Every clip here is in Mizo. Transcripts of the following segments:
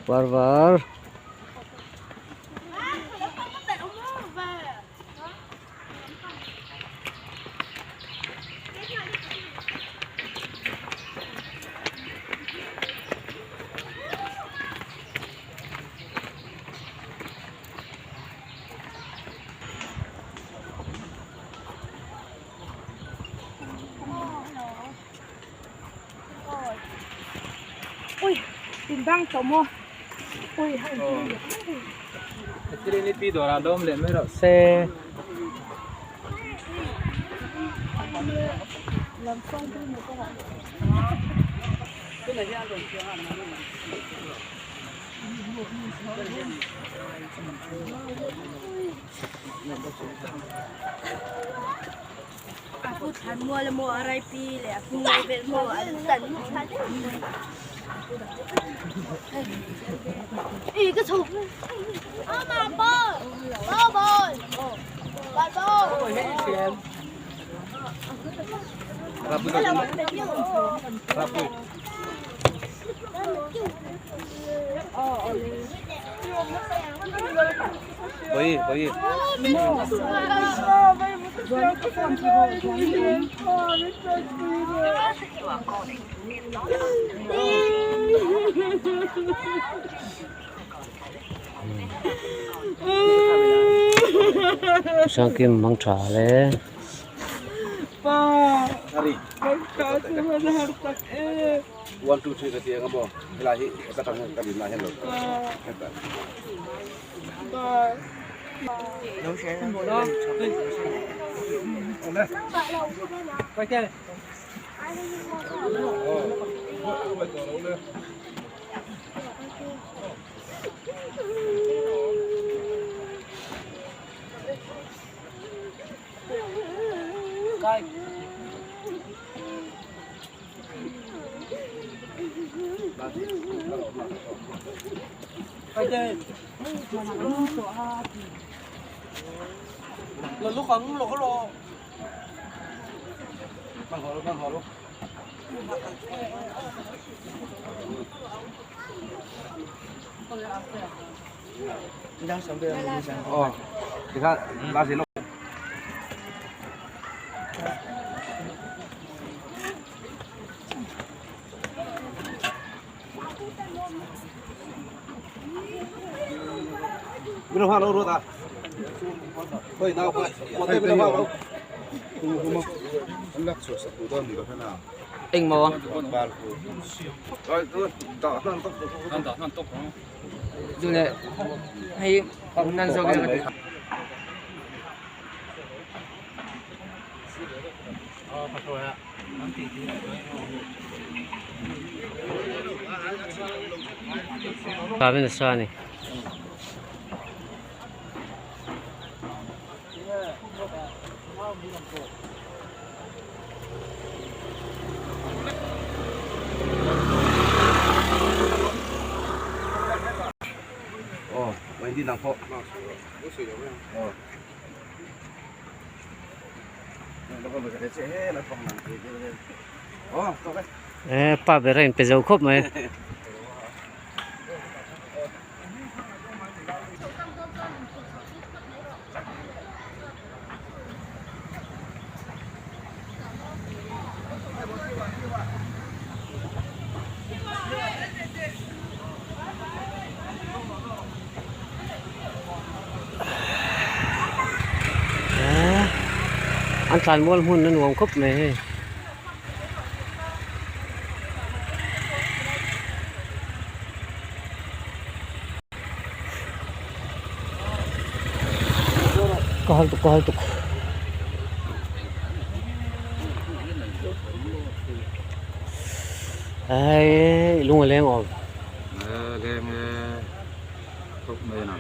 Pangpar var. Trinity dawrah lawm leh mai rawh se. Sangkim mang tha le. Engmaw chu le hei nan zawk in ka ti. Tawin a sa a ni. Pa ber a inpe zo khawp mai. An tlan mual hmun a nuam khawp mai hei. Ka hal tuk ka hal tuk. Ai lung a leng awm. Leng e khawp mai na.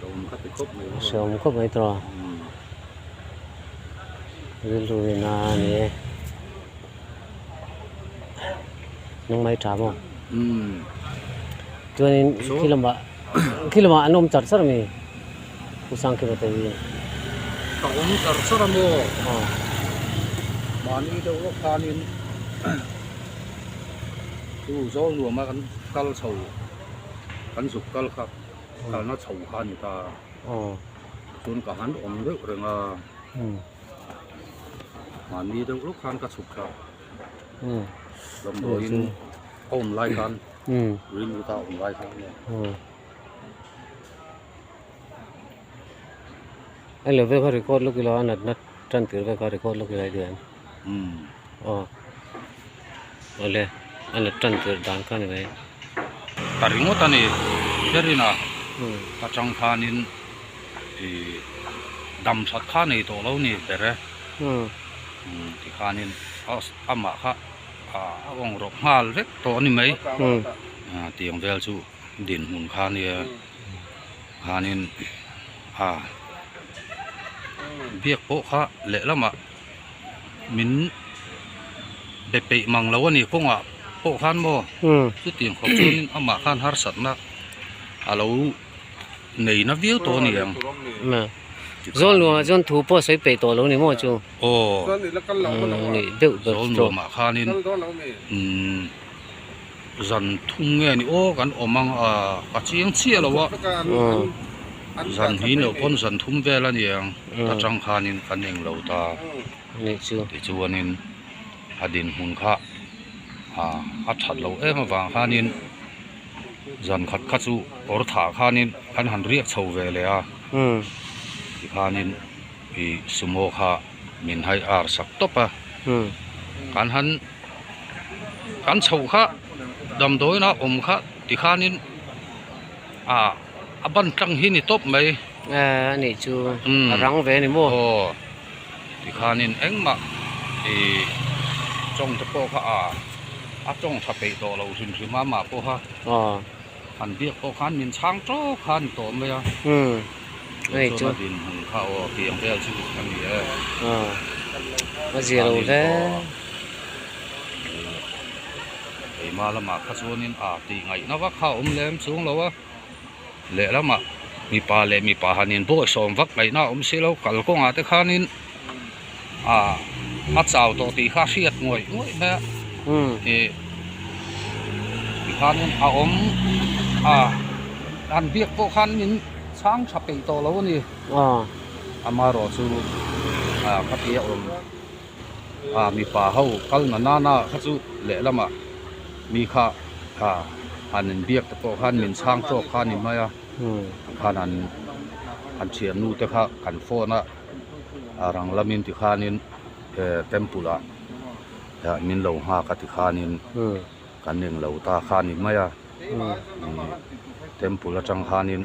Awm kha ti khawp mai. Hreawm khawp mai tawh. Rilru in a ni e. Nangmah i tha maw? Chuanin khi lamah khi lamah an awm char char ami Pu Sangkima te hi. Ka awm char char a maw? Mahni deuh lawk khanin chu zawl nuama kan kal chho. Kan zuk kal kha kalna chho kha a ni ta. Chuan ka han awm deuh reng a. Mahni deuh lawk khan ka chhuk thla. Damdawiin a awm lai khan Greenwood a awm lai khan nia. A level kha record lawk ila a natna tan tir vel kha record lawk ila i duh em? Aw awle a nat tan tir dan kha a ni mai. Ta ringawt a ni Ferina atang khanin ih dam that kha nei tawh lo ni ber e tikhanin amah kha a awng rawk nghal vek tawh a ni mai tiang vel chu dinhmun kha a nia. Khanin a biak pawh kha lehlamah min be peih mang lo a ni kawngah pawh khan maw chutiang khawp chuanin amah khan harsatna a lo nei na viau tawh a ni ang. Zawlnuamah chuan thu pawh a sawi peih tawh lo ni maw chu? Aw Zawlnuamah khanin umm. Zan thum nge ni aw kan awm ang a ka chiang chiah lo a zan hnih loh pawn zan thum vel a ni ang atang khanin kan eng lo ta tichuanin a dinhmun kha a that loh em avang khanin zan khat kha chu kawr thah khanin kan han riak chho ve leh a tikhanin ih sumo kha min hai ar sak tawp a kan han. Kan chhoh kha damdawiin a awm kha tikhanin ah a ban tlang hi ni tawp mai. A nih chu a rang ve a ni maw? Aw tikhanin engmah ih tawng te pawh kha ah a tawng tha peih tawh lo hrim hrim a amah pawh kha han biak pawh khan min chhang tawk kha a ni tawh mai a. Chuan a dinhmun kha aw tiang vel chu a ni e. A zia lo hle. Keimah lamah kha chuanin a tih ngaihna vak kha a awm lem chung lo a, lehlamah mipa leh mipa han inbawihsawm vak ngaihna a awm si lo, kalkawngah te khanin ah a chau tawh tih kha a hriat ngawih ngawih mai a, ih tikhanin a awm a han biak pawh khan min chhang tha peih tawh lo a ni, amaherawhchu ah khatia awm. Ah mipa ho kal na nana kha chu lehlamah mi kha ah han inbiak te pawh khan min chhang tawk kha a ni mai a tikhan an an thiannu te kha kan phone a a rang lamin tikhanin eh temple ah ah min lo nghak a tikhanin kan englo ta kha a ni mai a temple atang khanin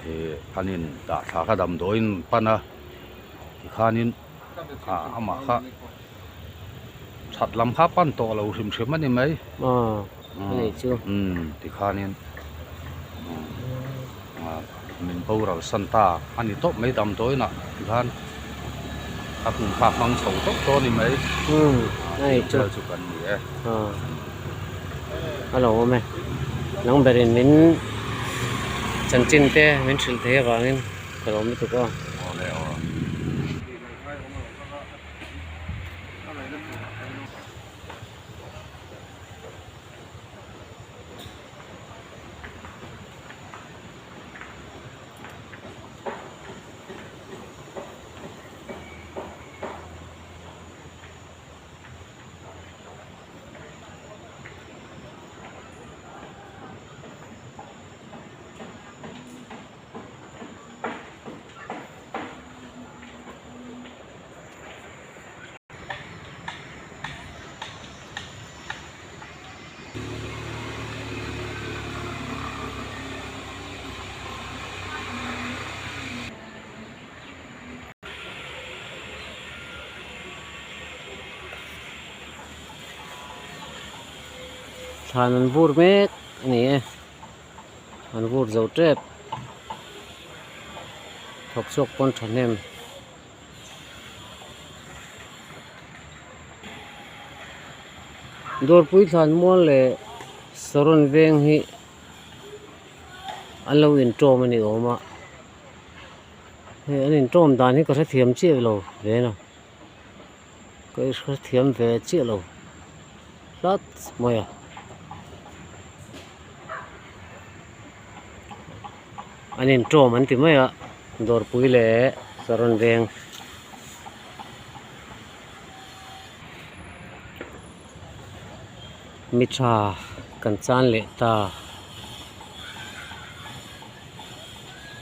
eh an in dah thla kha damdawiin an pan a tikhanin. Ah amah kha that lam kha pan tawh lo hrim hrim a ni mai. Aw a nih chu. Umm tikhanin ah min boral san ta a ni tawp mai damdawiinah tikhan a hmun kha a hmang chho tawp tawh a ni mai. Umm a nih chu. Vel chu kan ni e. Aw a lo awm e. Nang berin min chanchin te min hrilh thei avangin ka lo awm lutuk aw. Aw le aw. Thlan an vur mek a ni e. An vur zo tep. Thawk chhuak pawn thahnem. Dawrpui thlan mual leh Saron veng hi an lo intawm a ni awm a. Hei an intawm dan hi ka hrethiam chiah lo ve na. Ka hrethiam ve chiah lo tlat mai a. An intawm an ti mai a dawrpui leh saron veng. Mi tha kan chan leh ta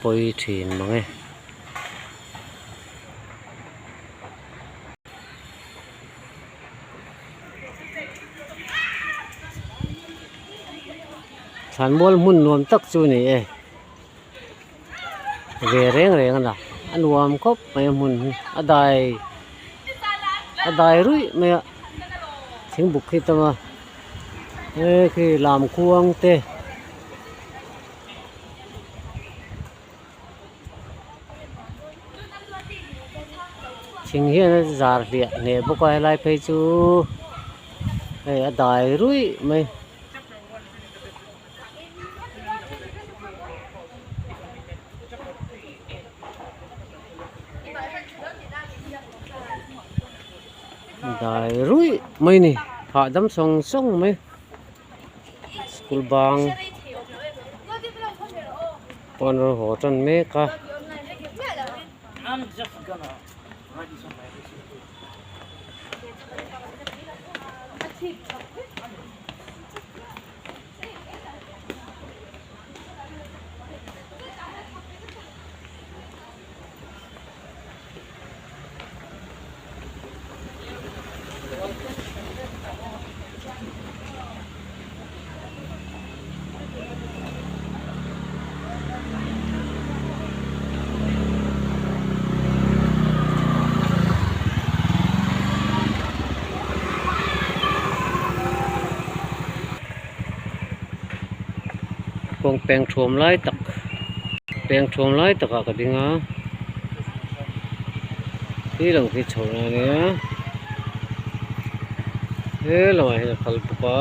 pawi thin mang e. Thlanmual hmun nuam tak chu a ni e ve reng reng a la a nuam khawp mai a hmun hi a dai a dai ruih mai a thingbuk khi tam a he khi lam khuang te. Thing hian a zar hliah hneh bawk a helai phei chu hei a dai ruih mai. Dai ruih mai a ni hahdam sawng sawng mai school bang. Pawn rawn haw tan mek a. Kawng peng thuam lai tak peng thuam lai takah ka ding a khi lang khi chho na ania he lamah hian a kal bawk a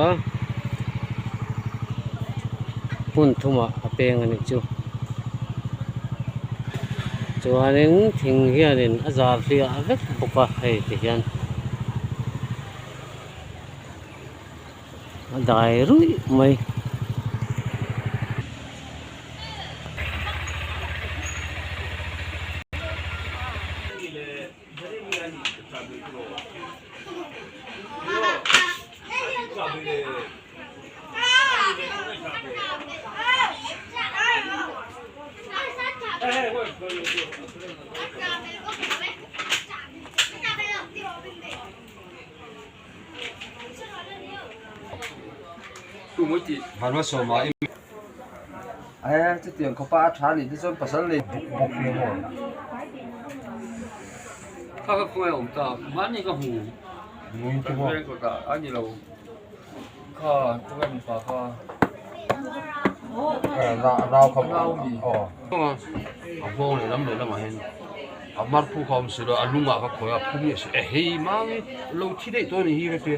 hmun thumah a peng a nih chu chuanin thing hianin a zar hliah vek bawk a hei ti hian. A dai ruih mai. A mar phu kha a awm si lo a lungah ka khawi a phum nge si e hei mang i lo thi daih tawh a ni hi ka ti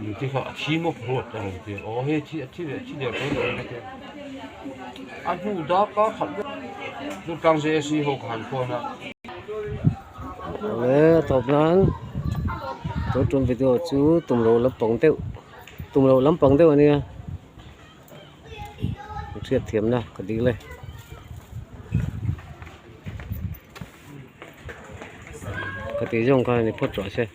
nute kha a thi maw ruat a rawn ti aw hei a thi a thi leh thi der tawh a ni ka ti a hnu darkar khat lek Durtlang JAC ho ka han phone a. Awle a tawp nan tun tum video chu tum loh lampang deuh tum loh lampang deuh a nia. Hriat thiamna ka dil e. Ka tih zawng khan a ni phawt rawh se.